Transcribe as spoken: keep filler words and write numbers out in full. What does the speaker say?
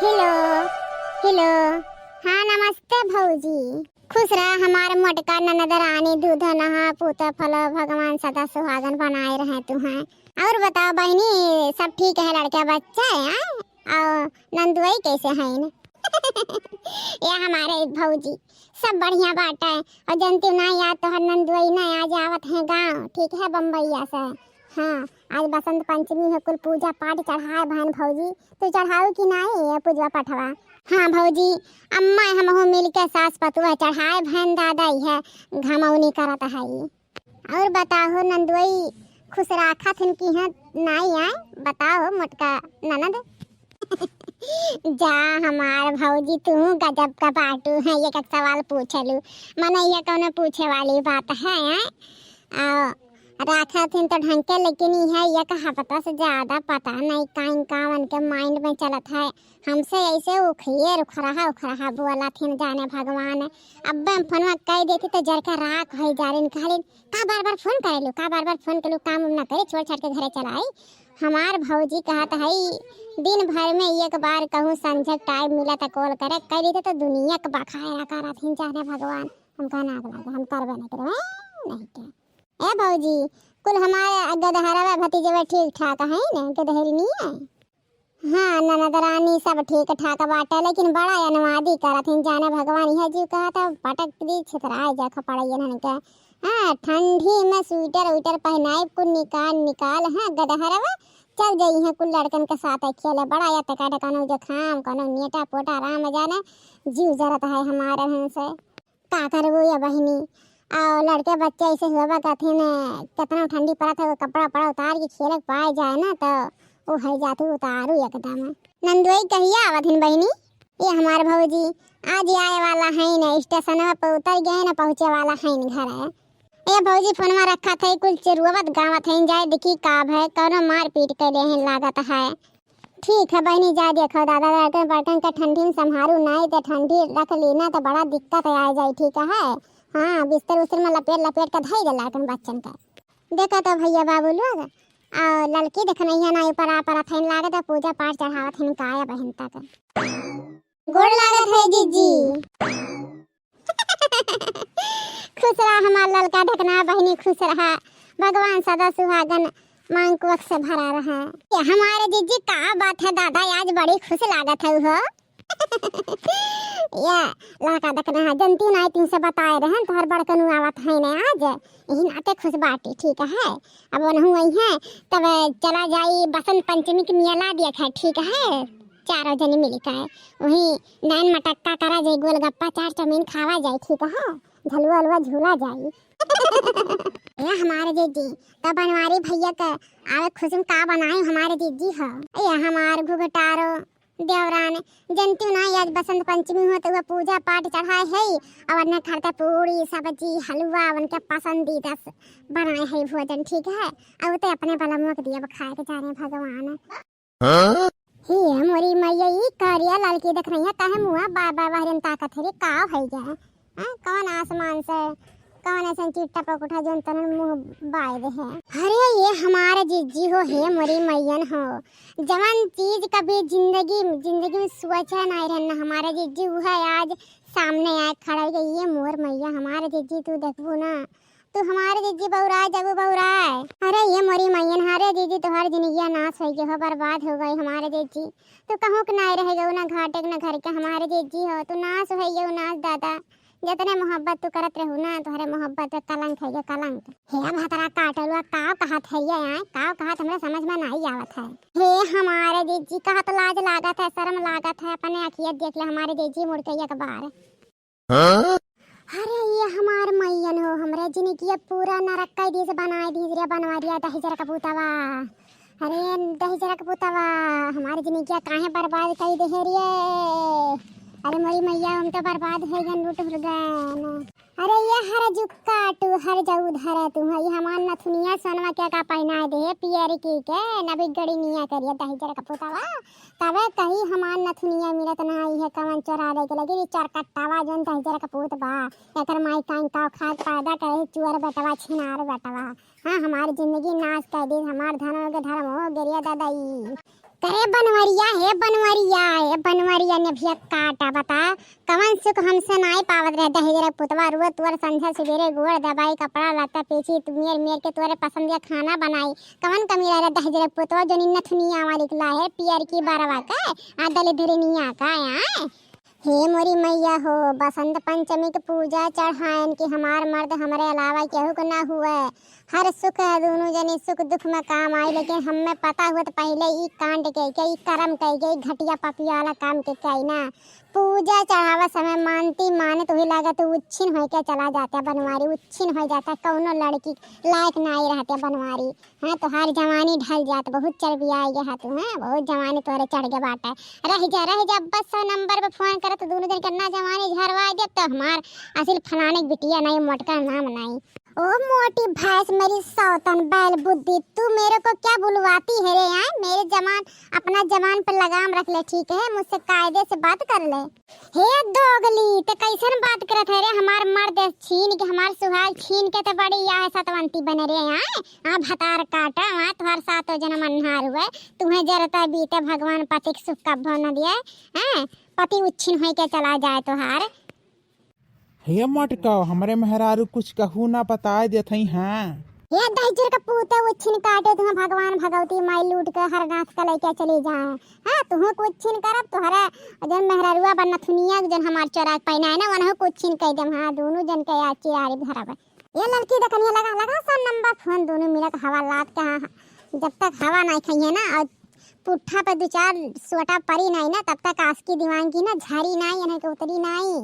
हेलो, हेलो। हाँ, नमस्ते भौजी। खुश रह हमार मोटका ननद रानी, दूध नहा पूत फल, भगवान सदा सुहागन बनाए रहे तुहें। और बताओ बहिनी, सब ठीक है, लड़का बच्चा है, हाँ? और नंदुई कैसे हैं? ये हमारे भौजी, सब बढ़िया बाटे। और जनती ना यार, तोहर नंदुई ना आज आवत है गाँव, ठीक है, बम्बैया से। हाँ, आज बसंत पंचमी है, कुल पूजा पाठ चढ़ाए बहन भौजी। तू चढ़ाऊ कि नाई ये पूजवा पठवा? हाँ भौजी, अम्मा हमहू मिल के सास पतुआ चढ़ाए बहन दादा, इहे घमौनी करत है। और बताओ नंदुई, खुश राखत हन कि हाँ नाई आए? बताओ मोटका ननद। जा हमार भौजी, तू गजब का बाटू है, ये का सवाल पूछलू? मने ये कौनो पूछे वाली बात है, हैं? आ, राखत हन तो ढंग के, लेकिन यह एक हफ्ता से ज्यादा पता नहीं काइन का उनके mind में चलत है। हमसे ऐसे उखिए उखरहा उखरहा बोलत हन, जाने भगवान। अब्बे हम फोनवा कह देती तो जर के राख हो जा रही। कहलिन, "का बार बार फोन करेलू, का बार बार फोन करेलू, काम उम ना करे, छोड़ छाड़ के घरे चला आई।" हमार भौजी कहत हई, "दिन भर में एक बार कहूँ संझक टाइम मिला त कॉल करे, कह देते तो दुनिया के बखाया करत हन, जाने भगवान।" हमका नाक लागे, हम करबे नहीं करबे, नहीं के। ए भौजी, कुल हमारे गदहरवा भतीजवा ठीक ठाक है न, गदहरिनी है? हाँ ननद रानी, सब ठीक ठाक बाटे, लेकिन बड़ा अनवादी करत हन, जाने भगवान, यह जीव कहत है पटक दी छितराए जा खपड़ैया हन के। हाँ, ठंडी में स्वेटर उइटर पहनाइब कुल निकाल निकाल, हाँ गदहरवा चल जाई है कुल लड़कन के साथ खेले, बड़ा या तका कौनो जुकाम कौनो नेटा पोटा राम जाने, जीव जरत है हमारे हन से। का करबू या बहिनी, और लड़के बच्चे ऐसे हुआ कथिन, कितना ठंडी पड़त है, वो कपड़ा उपड़ा उतार के खेले के पाए जाए ना, तो वो है जातू उतारू एकदम। नंदुई कहिया आवत हिन बहिनी? ये हमार भौजी आज आए वाला है न, स्टेशनवा पर उतर गए न, पहुँचे वाला है न घर है। ए भौजी, फोनवा रखा थे, कुल चिरुआवत गावत है, जाए देखी का भय, कौनो मारपीट कैले हैं लागत है। ठीक है बहिनी, जा देखो दादा, लड़कन बड़कन के ठंडी में संभारू नाई, तो ठंडी रख ली ना तो बड़ा दिक्कत आ जाई, ठीक है? हाँ, बिस्तर उस्तर में लपेट लपेट के धई दे लड़कन बच्चन के। देखो तो भैया बाबू लोग, और ललकी देखनैया नाई पर आ परत हइन, लागत है पूजा पाठ चढ़ावत हइन काया बहिन तक। गोड़ लागत है जीजी। खुश रहा हमार ललका ढकना बहिनी, खुश रहा। भगवान सदा सुहागन मांग कोख से भरा रहा। ये हमारे जीजी का बात है दादा, आज बड़ी खुश लागत है हो। या ललका ढकना है, जनती नाई तीन से बताए रहन, तोहर बड़कनू आवत है न आज, यही नाते खुश बाटी, ठीक है। अब ओनहु आई है, तब चला जाई बसंत पंचमी के मेला देखे, ठीक है। चारों जनी मिल के वही नैन मटक्का करा जाई, गोलगप्पा चाट चाउमीन खावा जाई, ठीक है, झलुआ अलुआ झूला जाई। ए हमारे जीजी, तब बनवारी भैया के आवे खुशी में का बनाई हमारे जीजी हो। ए हमार घुघटारो देवरान, जनती ना आज बसंत पंचमी हो तो वह पूजा पाठ चढ़ाए है, और अन्य खरते पूरी सब्जी हलवा उनके पसंदीदा स-, बनाए है भोजन, ठीक है। और तो अपने बलमुआ के दिया खाए के जाने भगवान। हाँ? हे मोरी मैया, ई करिया ललकी देख रही है, काहे मुँह बार बार बहरन ताकत है रे, का है जा? हाँ, कौन आसमान से, कौन ऐसे चीज टपक उठा जोन तनन मुँह बाय दे है? अरे ये हमारे जीजी हो, हे मोरी मैयन हो, जवन चीज कभी जिंदगी, जिंदगी में सोचा नहीं रहन हमारे जीजी, वो है आज सामने आए खड़ा हो गई। ये मोर मैया, हमारे जीजी तू देखबू ना, तू हमारे जीजी बौराए जबू बौराए। अरे ये मोरी मैयन, हरे जीजी तोहार जिंदगिया नाश हो गई हो, बर्बाद हो गई हमारे जीजी। तू कहूँ के नाई रह गऊ ना घाटे के ना घर के हमारे जीजी हो, तू नाश हो गऊ नाश दादा। जितने मोहब्बत तू करत रहू ना, तोहरे मोहब्बत पे कलंक है ये कलंक। हे भतरा काटलुआ, काव कहत है ये आए, काव कहत हमरा समझ में नाई आवत है। हे हमारे जीजी, कहत लाज लागत है, शर्म लागत है, अपने अखिया देख ले हमारे जीजी मुड़ के एक बार। हाँ? अरे ये हमार मैयन हो, हमरे जिंदगिया पूरा नरक कई दिस, बनाए दिस रे बनवरिया दहिजर कपूतवा। अरे दहिजर कपूतवा, हमार जिंदगिया काहे बर्बाद कई दे है रे? अरे मोरी मैया, हम तो बर्बाद हो गन, लूट हो गन। अरे ये हर जुक्का टू हर जाऊ धरे तू है, ये हमार नथुनिया सोनवा के का पहनाए दे है, पियर की के नबी गड़ी निया करिए दहिजर कपूतवा। तबे कही हमार नथुनिया मिलत ना, इहे कवन चोरा लेके लगी, ई चरकट्टावा जोन दहिजर कपूत बा, एकर माई काइन काव खात पैदा करे, चुअर बेटवा, छिनार बेटवा। हाँ, हमार जिंदगी नाश कर दी, हमार धन हो गए धर्म हो गिरिया दादा ई। करे बनवरिया, हे बनवरिया, ए बनवरिया ने भैया काटा बता, कवन सुख हमसे नाई पावत रहे। दहिजरा पुतवा रोज तोर संझा सुबेरे गोड़ दबाई, कपड़ा लत्ता पीछी, तू मेर मेर के तोरे पसंद का खाना बनाई। कवन कमी रहे रे दहिजरा पुतवा, जो निन्ना थुनिया वाली ला है, पियर की बरवा का, आ दलिद्रिनिया का, आए। हे मोरी मैया हो, बसंत पंचमी के पूजा चढ़ायन कि हमार मर्द हमरे अलावा केहू के ना हुए। हर सुख है दोनों जने सुख दुख में काम आई, लेकिन हमें पता हुआ तो पहले ई कांड कह के, ई कर्म कह के, ई घटिया पपिया वाला काम के कही ना। पूजा चढ़ावा समय मानती मानत वही लागत उच्छिन होके चला जाता बनवारी, उच्छिन हो जाता, कौनो लड़की लायक ना आई रहते बनवारी। हाँ, तोहार जवानी ढल जात, बहुत चर्बिया गया है तू, हाँ, बहुत जवानी तोहरे चढ़ गया बाटे। रह जा, रह जा, बस सौ नंबर पे फोन करत, दोनों जन के ना जवानी झरवा देब, तो हमार असिल फलाने के बिटिया नहीं, मोटका नाम नहीं। ओ मोटी भैंस, मेरी सौतन बैल बुद्धि, तू मेरे को क्या बुलवाती है रे? आए, मेरे जवान, अपना जवान पर लगाम रख ले, ठीक है? मुझसे कायदे से बात कर ले। हे दोगली, ते कैसन बात करत है रे? हमार मर्द छीन के, हमार सुहाग छीन के ते बड़ी या है सतवंती बने रे। आए, आ भतार काटा, वहाँ तोहार सातो जन्म अन्हार हुए, तुम्हें जरता बीते, भगवान पति के सुख कब्बो न दिए। हैं, पति उच्छिन होई के चला जाए तोहार। हे मटका, हमरे मेहरारू कुछ कहू ना बताए देत हई। हाँ, हे दहिजर का पूते उच्छिन काटे, तुम्हें भगवान भगवती माई लूट के हरनाथ का लेके चली जाए। हाँ, तुहूँ कुछ छीन करब, तोहरा जन मेहरारुआ बा नथुनिया, जन हमार चोरा के पहिना है ना, वनहु कुछ छीन कह देम। हाँ, दोनों जन के आज चिरारी धरब। ये लड़की देखनिया, लगा, लगा सौ नंबर फोन, दोनों मिलत हवा लात के। हाँ, जब तक हवा नहीं खाइए ना और पुट्ठा पे दो चार सोटा परी नहीं ना, तब तक आसकी दीवानगी ना झरी नहीं, यानी कि उतरी नहीं।